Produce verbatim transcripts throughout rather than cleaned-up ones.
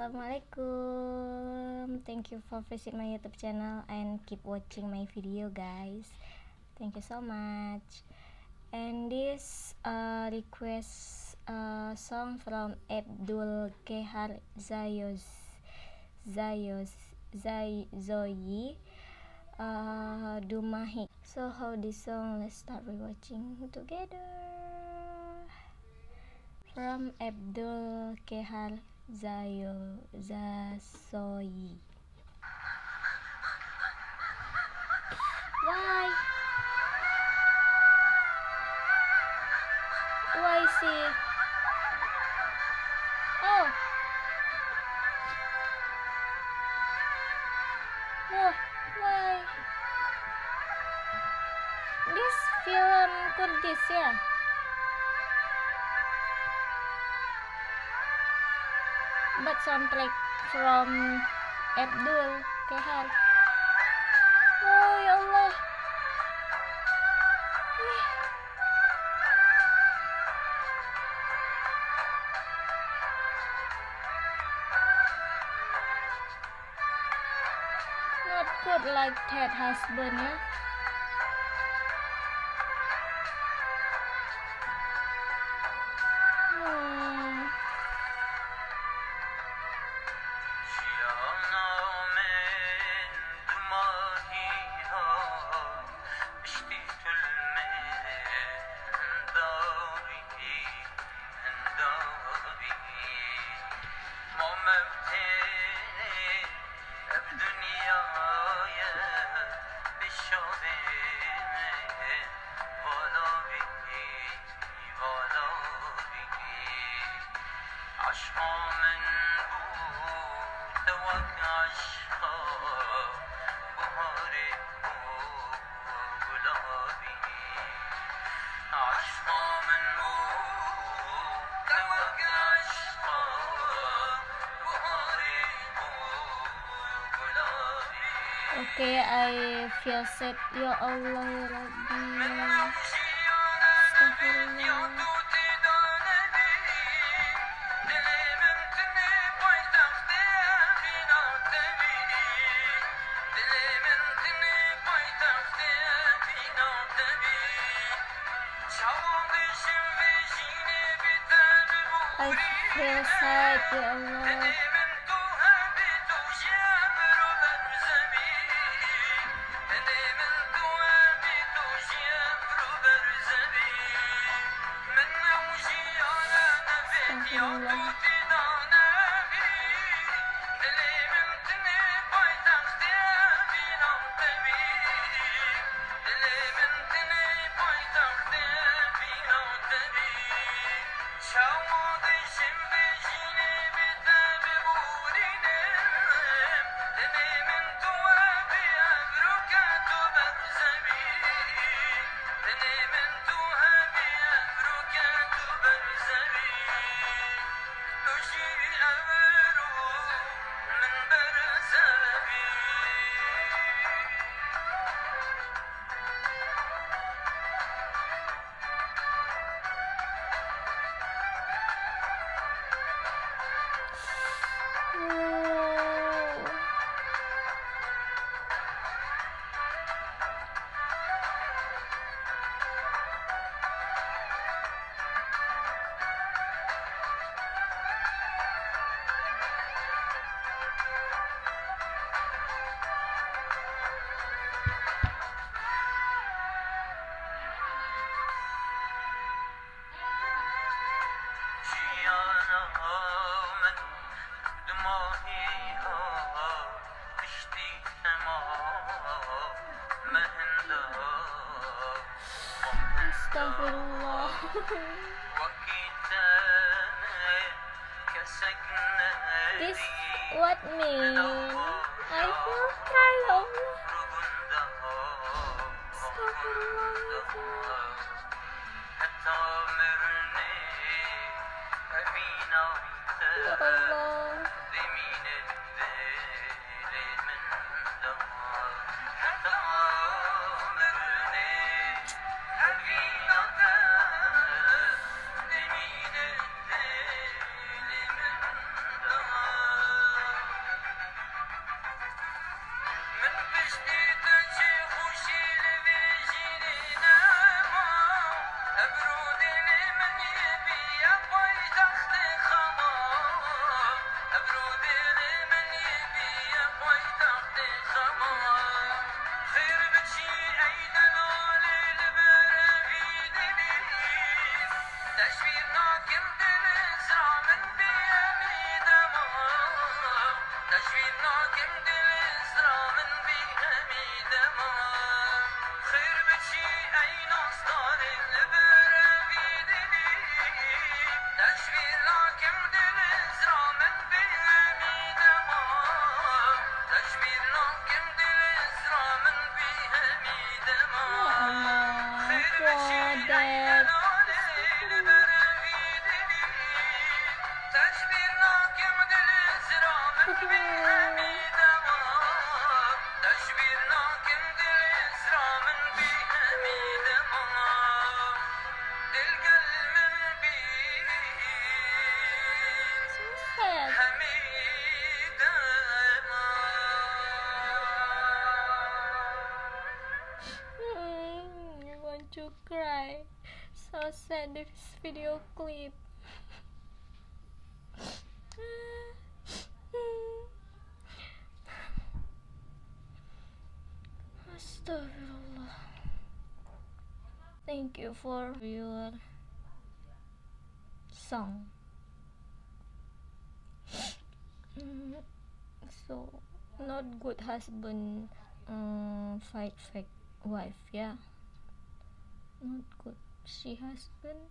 Assalamualaikum. Thank you for visit my YouTube channel and keep watching my video, guys. Thank you so much. And this uh, request uh, song from Abdul Kehar Zayos Zayos Zay Zoyi uh, Dumahi. So how this song? Let's start rewatching together. From Abdul Kehar Zayo Zasoyi. Why? Why she? Oh. No, why? This film Kurdish, yeah. But soundtrack from Abdul Kehar. Oh, ya Allah. Not good like that husband, yeah? Hmm. Okay, I feel sad. Ya Allah, ya Rabbi. Estağfirullah. I feel sad, ya Allah. Estağfirullah. Estağfurullah. This what mean? I feel cry, ya Allah. Estağfurullah. Ya Allah. Ya Allah, what the So sad. Hmm, I want to cry. So sad, this video clip. Astaghfirullah. Thank you for your song. Mm, so, not good husband, uh, fight fake wife, yeah. Not good. She husband.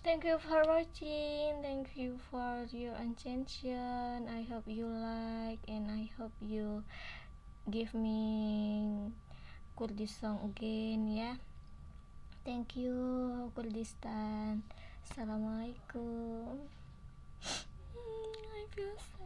Thank you for watching. Thank you for your attention. I hope you like and I hope you give me Kurdish song again, yeah. Thank you, Kurdistan. Assalamualaikum. I feel so